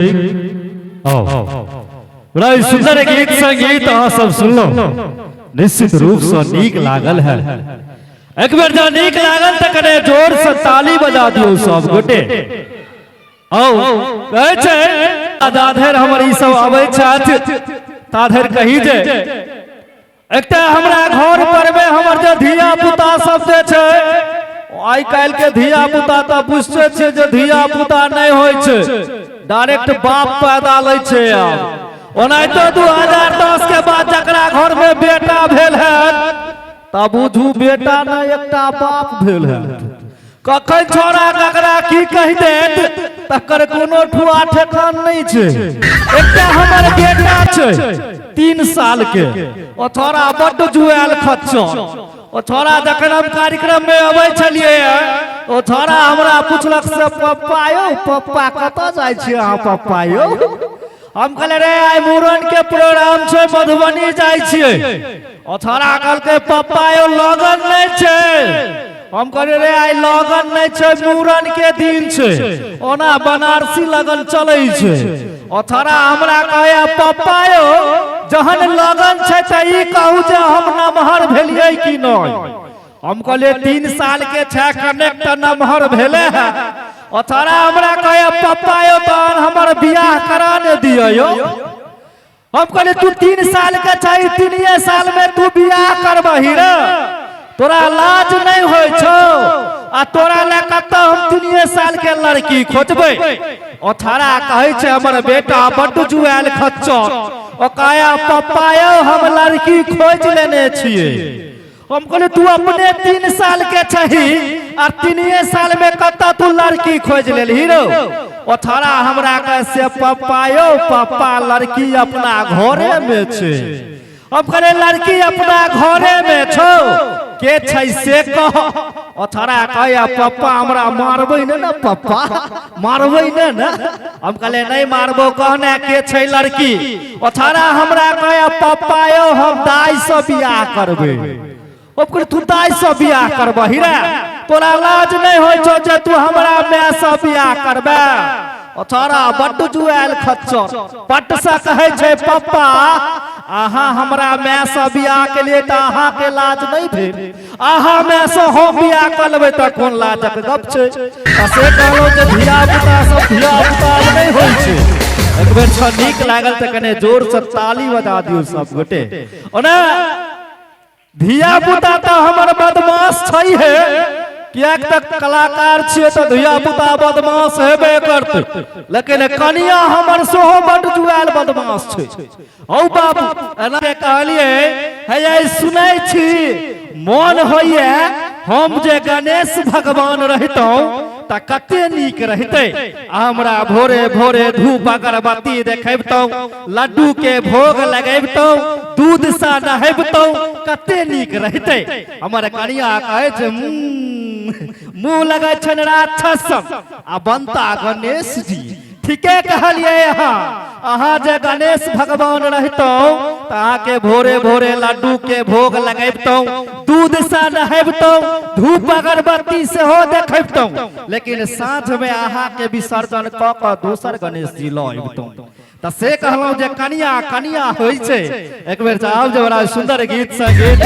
ठीक। आओ, बड़ा ही सुंदर गीत संगीत अहाँ सब सुनलहुँ, निश्चित रूप से नीक लागल है। एक बेर जब नीक लागल तऽ कने जोर से ताली बजा दियौ सब गोटे। आओ, कहै छै जाधरि हमर ई सब अबै छथि ताधरि कही जे एकटा हमरा घर पर में हमर जे धिया पुता सब जे छै, आइ काल्हि के धिया पुता तऽ बुझते छै जे धिया पुता नहि होइ छै, डायरेक्ट बाप पैदा लै छै। आब ओनाहितो 2010 के बाद जकरा घर में बेटा भेल है तऽ बुझू बेटा नहि, एकटा बाप भेल है। कखन छोड़ा ककरा की कहि देत तकर कोनो ठुआ ठेकान नहि छै। एकटा हमर बेटा छै 3 साल के, ओ छोड़ा बड्ड जुआयल खच्चर। ओ छोड़ा जखन हम कार्यक्रम में अबै छलियै, ओ छोड़ा हमरा पुछलक से, पप्पा यौ पप्पा, कतऽ जाइ छियै अहाँ पप्पा यौ? हम कहले, रे आइ मूड़न के प्रोग्राम छै, मधुबनी जाइ छियै। ओ छोड़ा कहलकै, पप्पा यौ, लगन नहि छै? हम कहलियै, रे आइ लगन नहि छै, मूड़न के दिन छै, ओना बनारसी लगन चलै छै। ओ छोड़ा हमरा कहैया, पप्पा यौ, जहन लगन छै तऽ ई कहू जे हम नमहर भेलियै कि नहि? हम कहलियै, 3 साल के छै, कनेक तऽ नमहर भेले है। ओ छोड़ा हमरा कहैया, पप्पा यौ, तहन हमर बियाह करा ने दिअ यौ। हम कहलियै, तू 3 साल के छै, 3 साल में तू बियाह करबही रे? तोरा लाज नहि होइ छौ? आ तोरा लए कतऽ हम 3 साल के लड़की खोजबै? ओ छोड़ा कहै छै, हमर बेटा बड्ड जुआयल खच्चर, ओ कहैया, पप्पा यौ, हम लड़की खोजि लेने छियै। हम कहलियै, तू अपने 3 साल के छही आ 3 साल में कतऽ तू लड़की खोजि लेलही रौ? ओ छोड़ा हमरा कहे से, पप्पा यौ पप्पा, लड़की अपना घरे में छै। हम कहलियै, लड़की अपना घरे में छौ? के छै से कह। ओ छोड़ा कहैया, पप्पा, हमरा मारबै ने ने? पप्पा, मारबै ने ने? हम कहलियै, नहि मारबो, कहने के छै लड़की? ओ छोड़ा हमरा कहैया, पप्पा यौ, हम दाइ से बियाह करबै। हम कहलियै, तू दाइ से बियाह करबही रे? तोरा लाज नहि होइ छौ जे तू हमरा माय से बियाह करबे? ओ छोड़ा बड्ड जुआयल खच्चर, पट से कहै छै, पप्पा, अहाँ हमरा माय से बियाह के लिए तऽ अहाँके लाज नहि भेल, अहाँ माय से हम बियाह कऽ लेबै तऽ कोन लाजक गप छै? तऽ से कहलहुँ जे धिया पुता सब धिया पुता नहि होइ छै। एक बेर छह नीक लागल तऽ कने जोर से ताली बजा दियौ सब गोटे। ओना धिया पुता तऽ हमर बदमाश छै हे, किएक तऽ कलाकार छियै तऽ धिया पुता बदमाश हेबे करतै, लेकिन कनिया हमर सेहो बड्ड जुआयल बदमाश छै। हौ बाबू, एना के कहलियै हे, सुनै छी, मोन होइए हम जे गणेश भगवान रहितहुँ तऽ कते नीक रहितै। हमरा भोरे भोरे धूप अगरबत्ती देखबितहुँ, लड्डू के भोग लगबितहुँ, दूध सँ नहबितहुँ, कते नीक रहितै। हमर कनिया कहै छै, मुँह लगै छनि राक्षस आ बनता गणेश जी। ठीके कहलियै अहाँ, अहाँ जे गणेश भगवान रहितहुँ तऽ अहाँके भोरे भोरे लड्डू के भोग लगबितहुँ, दूध सँ नहबितहुँ, धूप अगरबत्ती सेहो देखबितहुँ, लेकिन साँझ में अहाँके विसर्जन कऽ कऽ दोसर गणेश जी लऽ अबितहुँ। तऽ से कहलहुँ जे कनिया कनिया होइ छै। एक बेर चाहब जे बड़ा सुंदर गीत संगीत।